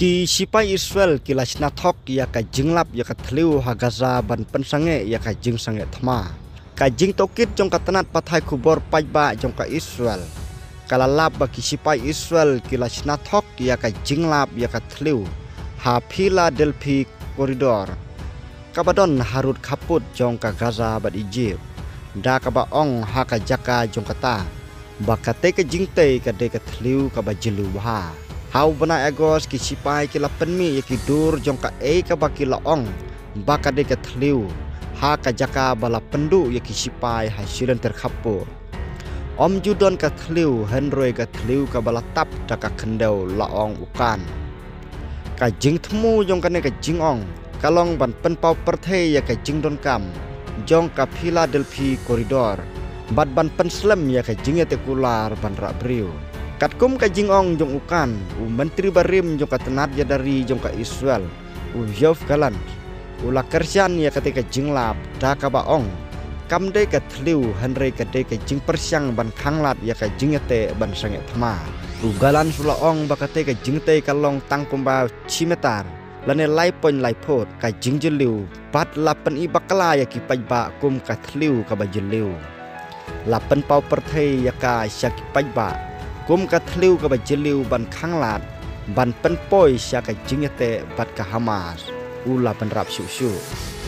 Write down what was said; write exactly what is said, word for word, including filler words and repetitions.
Ki shipai Israel ki la shna thok ïa ka jinglap ïa ka thliew ha Gaza ban pynsangeh ïa ka jingsangeh thma. Ka jingtohkit jong ka tnat pathai khubor paidbah jong ka Israel ka la lap ba ki shipai Israel ki la shna thok ïa ka jinglap ïa ka thliew ha Philadelphia Corridor, kaba don harud khappud jong ka Gaza bad Egypt, da kaba ong ha ka jaka jong kata ba katei ka jingtei ka dei ka thliew kaba jylliew bha. Ha u bnai August ki shipai ki la pynmih ïa ki dur jong kaei kaba ki la ong ba ka dei ka thliew ha ka jaka ba la pynduh ïa ki shipai ha shilynter khappud. Ym ju don ka thliew hynrei ka thliew kaba la tap da ka khyndew, la ong u Khan. Ka jingthmu jong kane ka jingong ka long ban pynpaw pyrthei ïa ka jingdonkam jong ka Philadelphia Corridor bad ban pynslem ïa ka jingïateh kular ban rah briew. Katkum ka jingong jong u Khan, u Myntri barim jong ka tnat ïada ri jong ka Israel, u Yoav Gallant, u la kyrshan ïa katei ka jinglap da kaba ong kam dei ka thliew hynrei ka dei ka jingpyrshang ban khanglad ïa ka jingïateh ban sangeh thma. U Gallant u la ong ba katei ka jingtei ka long tang kumba shi meter lane lai point lai phut ka jingjylliew bad la pyni bakla ïa ki paidbah kum ka thliew kaba jylliew. La pynpaw pyrthei ïa ka sha ki paidbah kum ka thliew kaba jylliew ban khanglad ban pynpoi sha ka jingïateh bad ka Hamas, u la bynrap shuh shuh.